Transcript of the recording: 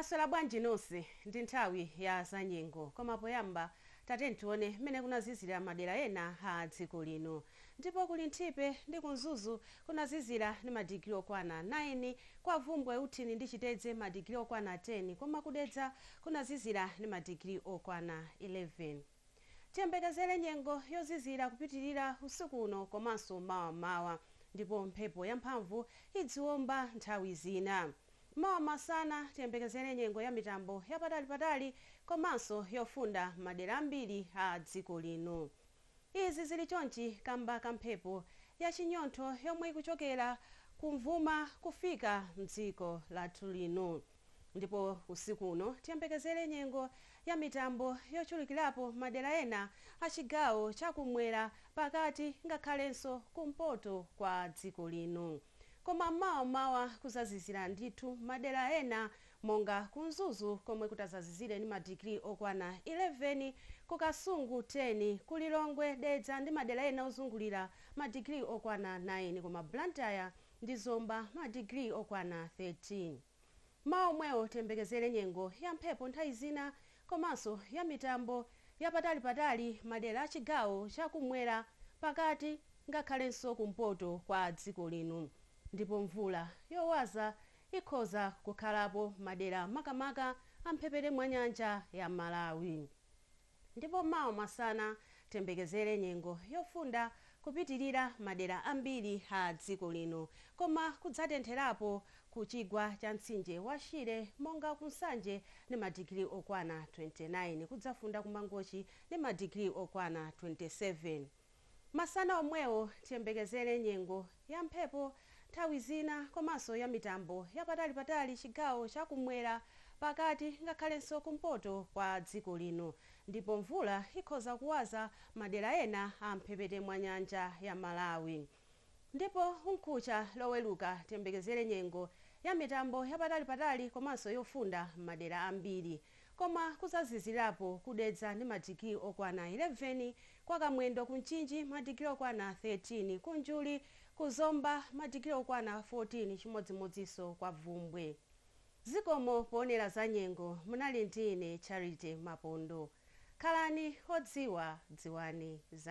Mwaswera bwanji nonse? Ndi nthawi ya zanyengo, koma poyamba tatiyeni tione mmene kunazizira madera ena a dziko lino. Ndipo kuli Nthipe ndi ku Mzuzu kunazizira ndi madigiri okwana 9, kwa Bvumbwe, Euthini ndi Chitedze madigiri okwana 10, koma ku Dedza kunazizira ndi madigiri okwana 11. Tiyembekezere nyengo yozizira kupitirira usiku uno komanso mawa, ndipo mphepo yamphamvu idziwomba nthawi zina. Mawa masana tiyembekezere nyengo ya mitambo yapatalipatali komanso yofunda madera ambiri a dziko lino. Izi zili chonchi kamba ka mphepo yachinyontho yomwe ikuchokera kumvuma kufika mdziko lathu lino. Ndipo usiku uno tiyembekezere nyengo ya mitambo yochulukirapo madera ena a chigawo chakumwera, pakati ngakhalenso kumpoto kwa dziko lino. Koma mawa kuzazizira ndithu madera ena monga ku Mzuzu komwe kutazazizire ndi madigiri okwana 11, ku Kasungu 10, ku Lilongwe, Dedza ndi madera ena ozungulira madigiri okwana 9, koma Blantyre ndi Zomba madigiri okwana 13. Mawa omwewo tiyembekezere nyengo ya mphepo nthawi zina komanso ya mitambo yapatalipatali madera a chigawo chakumwera, pakati ngakhalenso kumpoto kwa dziko lino, ndipo mvula yowaza ikhoza kukhalapo madera makamaka amphepete mwa nyanja ya Malawi. Ndipo mawa masana tiyembekezere nyengo yofunda kupitirira madera ambiri a dziko lino, koma kudzatentherapo ku chigwa cha mtsinje wa Shire monga ku Nsanje ndi madigiri okwana 29, kudzafunda ku Mangochi ndi madigiri okwana 27. Masana omwewo tiyembekezere nyengo ya mphepo nthawi zina komanso ya mitambo yapatalipatali chigawo chakumwera, pakati ngakhalenso kumpoto kwa dziko lino, ndipo mvula ikhoza kuwaza madera ena a mphepete mwa nyanja ya Malawi. Ndipo mkucha Loweluka tiyembekezere nyengo ya mitambo yapatalipatali komanso yofunda madera ambiri, koma kuzazizirapo ku Dedza ndi madigiri okwana 11, kwa Kamwendo ku Mchinji madigiri okwana 13, ku Njuli ku Zomba madigiri okwana 14, chimodzimodzinso kwa Bvumbwe. Zikomo poonera za nyengo. Munali ndi ine Charity Mapondo. Khalani odziwa, dziwani za